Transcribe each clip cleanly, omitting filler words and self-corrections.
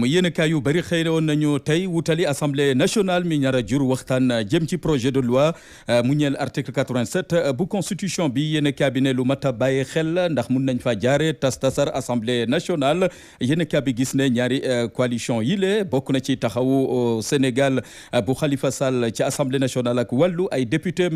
yéen kaay yu bëri xëy woon nañu tey wutali assemblée nationale mi ñara jur waxtaan jëm ci projet de loi mu ñeel article 87 bu constitution bi yéen kaay bi ne lu mat a bàyyi xel ndax mun nañ fa jaare tasar assemblée nationale yéen kaay bi gis ne ñaari coalition yi le bokk na ci taxawu Sénégal bu Khalifa Sall ci assemblée nationale ak wàllu ay député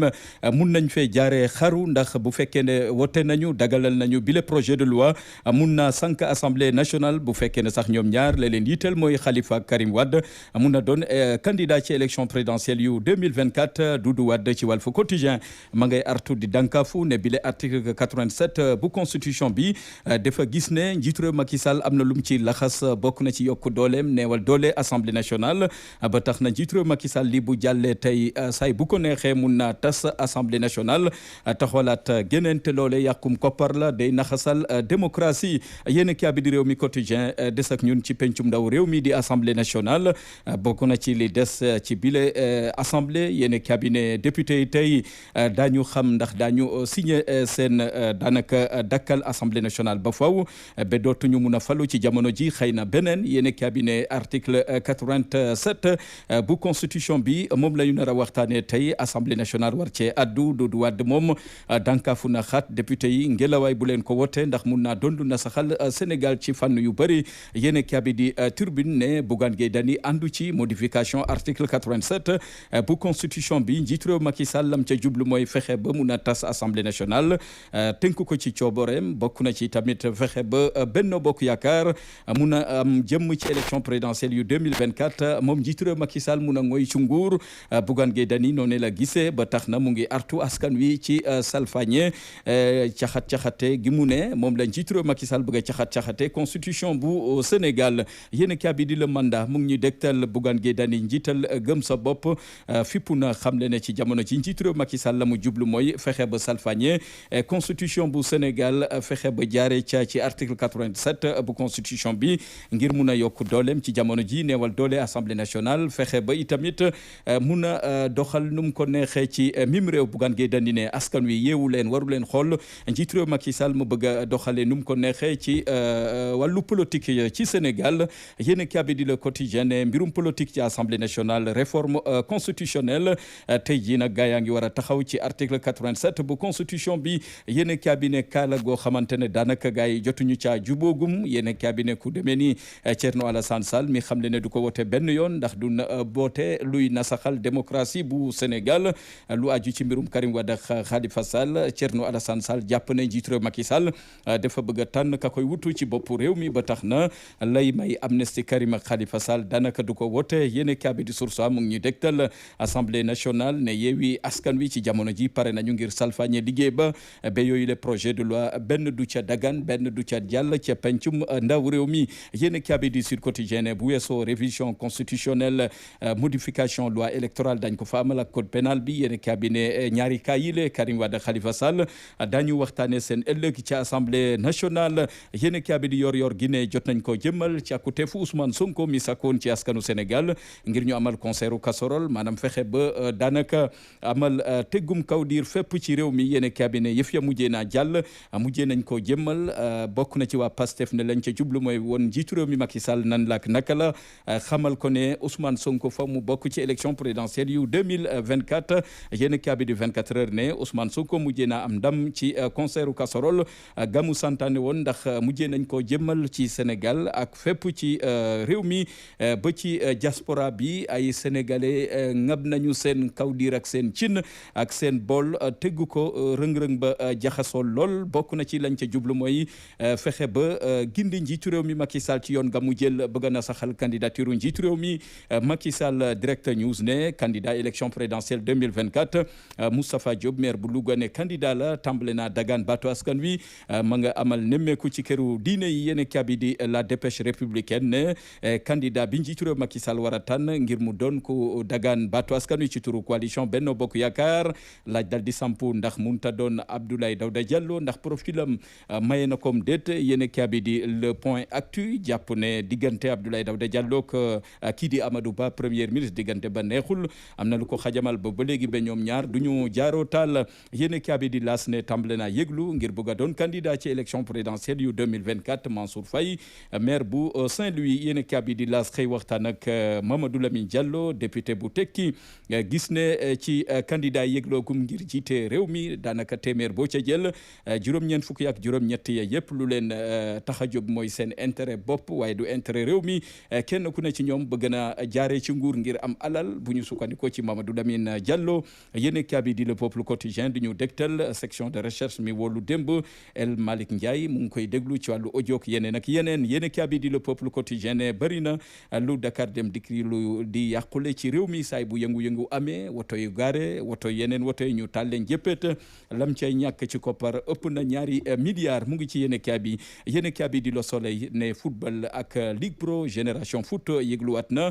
mun nañ fee jaare xaru ndax bu fekkee ne wote nañu dagalal nañu bile projet de loi mun na sànq assemblée nationale bu fekkee ne sax ñoom ñaar la leen yitteel mooy Khalifa Karim Wade mun na doon candidat ci élection présidentielle yu 2024 Doudou Wade ci Walf Quotidien ma ngay artu di dankafu ne bile article 87 bu constitution bi dafa gis ne njiitu réew Macky Sall am na lum ci laxas bokk na ci yokk dooleem neewal doole assemblée nationale ba tax na njiitu réew Macky Sall li bu jàllee tey say bu ko neexee mun naa tas assemblée nationale taxawalaat génente loole yàqum koppar la day naxasal démocratie yéen a bi di réew mi quotidien des ak ñun ci pencum ndaw réew mi di assemblée nationale bokk na ci li des ci bile assemblée yéen cabinet député yi tey daañu xam ndax daañu signé seen daanaka dakkal assemblée nationale ba faw ba dootuñu mun a falu ci jamono ji xëy na beneen yéen cabinet article 87 bu constitution bi moom la ñu nar a waxtaanee tey assemblée nationale war cee addu Doudou Wade moom dànkaafu na xaat député yi ngelawaay bu leen ko wote ndax mun naa doon na saxal Sénégal ci fànn yu bëri yéen bi di Tribune ne Bougane Gueye Dany àndu ci modification article 87 bu constitution bi njiitu réew Macky Sall lam ca jublu mooy fexe ba mun a tas assemblée nationale tënk ko ci cooboreem bokk na ci tamit fexe ba Benno Bokk Yaakaar mun a am jëmm ci élection présidentielle yu 2024 moom njiitu réew Macky Sall mun a ngoy ci nguur Bougane Gueye Dany noonu la gisee ba tax na mu ngi artu askan wi ci salfañe caxat-caxate gi mu ne moom la njiitu réew Macky Sall bëgg a caxat-caxate constitution bu Sénégal yéen a bi di le mandat mu ngi ñu dégtal Bougane Gueye Dany njiital gëm sa bopp fippu na xam le ne ci jamono ci njiitu réew Macky Sall la mu jublu mooy fexe ba salfañe constitution bu Sénégal fexe ba jaare ca ci article 87 bu constitution bi ngir mun a yokk dooleem ci jamono ji neewal doole assemblée nationale fexe ba itamit mun a doxal nu mu ko neexee ci mim réew Bougane Gueye Dany ne askan wi yeewu leen waru leen xool njiitu réew Macky Sall mu bëgg a doxalee nu mu ko neexee ci wàllu politique ci Sénégal yéen a bi di le quotidien ne mbirum politique ci assemblée nationale réforme constitutionnelle tey jii nag gaa yaa ngi war a taxaw ci article 87 bu constitution bi yéen a bi ne kaala goo xamante ne daanaka gaa yi jotuñu caa juboogum yéen a bi ne ku demee ni Thierno Alassane Sall mi xam le ne du ko wote benn yoon ndax du boote luy nasaxal démocratie bu Sénégal lu aju ci mbirum Karim Wade ak Khalifa Sall Thierno Alassane Sall jàpp ne njiitu réew Macky Sall dafa bëgg a tànn ka koy wutu ci boppu réew mi ba tax na lay may amnistie Karim ak Khalifa Sall daanaka du ko wote yéen a bi di source mu ngi ñu dégtal assemblée nationale ne yeewi askan wi ci jamono ji pare nañu ngir salfañe liggéey ba yooyu le projet de loi benn du ca dagan benn du ca jàll ca pencum ndaw réew mi yéen a bi di Sud Quotidien bu weesoo révision constitutionnelle modification loi électorale dañ ko fa amal ak code pénal bi yéen a bi ne ñaari cas yi le Karim Wade Khalifa Sall dañu waxtaane seen ëllëg ci assemblée nationale yéen a bi di yor gi ne jot nañ ko jëmmal ci àkkuteefu Ousmane Sonko mi sakkoon ci askanu Sénégal ngir ñu amal concertu casserole maanaam fexe ba daanaka amal teggum kaw diir fépp ci réew mi yéen a bi ne yëf ya mujjee naa jàll mujjee nañ ko jëmmal bokk na ci waa Pastef ne lañ ca jublu mooy woon njiitu réew mi Macky Sall nan laak naka la xamal ko ne Ousmane Sonko fa mu bokk ci élection présidentielle yu 2024 yéen a bi di 24 heures ne Ousmane Sonko mujjee naa am ndam ci concertu casserole gamu santaane woon ndax mujjee nañ ko jëmmal ci Sénégal ak fépp ci réew mi ba ci diaspora bi ay sénégalais ngab nañu seen kawdir ak seen cin ak seen bool teggu ko rëng-rëng ba jaxasoo lool bokk na ci lañ ca jublu mooy fexe ba gindi njiitu réew mi Macky Sall ci yoon nga mu jël bëgg na saxal candidature njiitu réew mi Macky Sall direct news ne candidat élection présidentielle 2024 Moustapha Diop maire bu Louga ne candidat la tàmbale na dagaan baatu askan wi ma nga amal nemmeeku ci këru diine yi yéen a bi di la dépêche républicaine ne candidat bi njiitu réew Macky Sall war a tànn ngir mu doon ko dagaan baatu askan wi ci turu coalition Benno Bokk Yaakaar laaj dal di sampu ndax munta doon Abdoulaye Daouda Diallo ndax profilam maye na kom déet yéen a bi di le point actu jàpp ne diggante Abdoulaye Daouda Diallo ak kii di Amadou Ba premier ministre diggante ba neexul am na lu ko xajamal ba léegi ba ñoom ñaar du ñu jaaroo taal yéen a bi di las ne tàmbale naa yëglu ngir bëgg a doon candidat ci élection présidentielle yu 2024 Mansour Faye maire bu Saint-Louis wi yéen kaabi di laas xëy waxtaan ak Mamadou Lamine Diallo député bu tekki gis ne ci candidat yëgloogum ngir jiite réew mi daanaka téeméer boo ca jël juróom-ñeent fukki ak juróom-ñett yëpp lu leen tax a jóg mooy seen intérêt bopp waaye du intérêt réew mi kenn ku ne ci ñoom bëgg na jaaree ci nguur ngir am alal bu ñu sukkandikoo ci Mamadou Lamine Diallo yéen kaabi di le peuple quotidien di ñu dégtal section de recherche mi wolu démb El Malick Ndiaye mu ngi koy déglu ci wàllu audio ak yeneen ak yeneen yéen kaabi di le peuple quotidien ne bëri na lu Dakar dem dikki lu di yàqule ci réew mi saay bu yëngu-yëngu amee woto yu gaare woto yeneen woto yi ñu taal leen jëppët lam cay ñàkk ci koppar ëpp na ñaari milliards mu ngi ci yéen kaabi di Le Soleil ne football ak Ligue Pro Génération Foot yëgluwaat na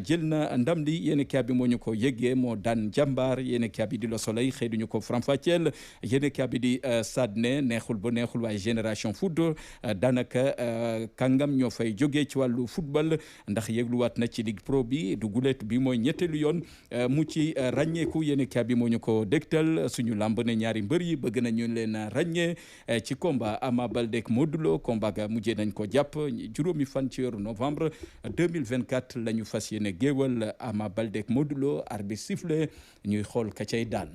jël na ndam li yéen kaabi moo ñu ko yëggee moo daan jàmbaar yéen kaabi di Le Soleil xëy duñu ko faram-fàcceel yéen kaabi di Stades ne neexul ba neexul waaye Génération Foot daanaka kàngam ñoo fay jógee ci wàllu football ndax yëgluwaat na ci Ligue Pro bi du gulet bi mooy ñetteelu yoon mu ci ràññeeku yéen kaabi moo ñu ko dégtal suñu lamb ne ñaari mbër yi bëgg nañu leen ràññee ci combat Ama Baldé ak Modou Lo combat ga mujjee nañ ko jàpp juróomi fan ci weeru novembre 2024 la ñu fas yéene géewal Ama Baldé ak Modou Lo arbitre sifflé ñuy xool ka cay daan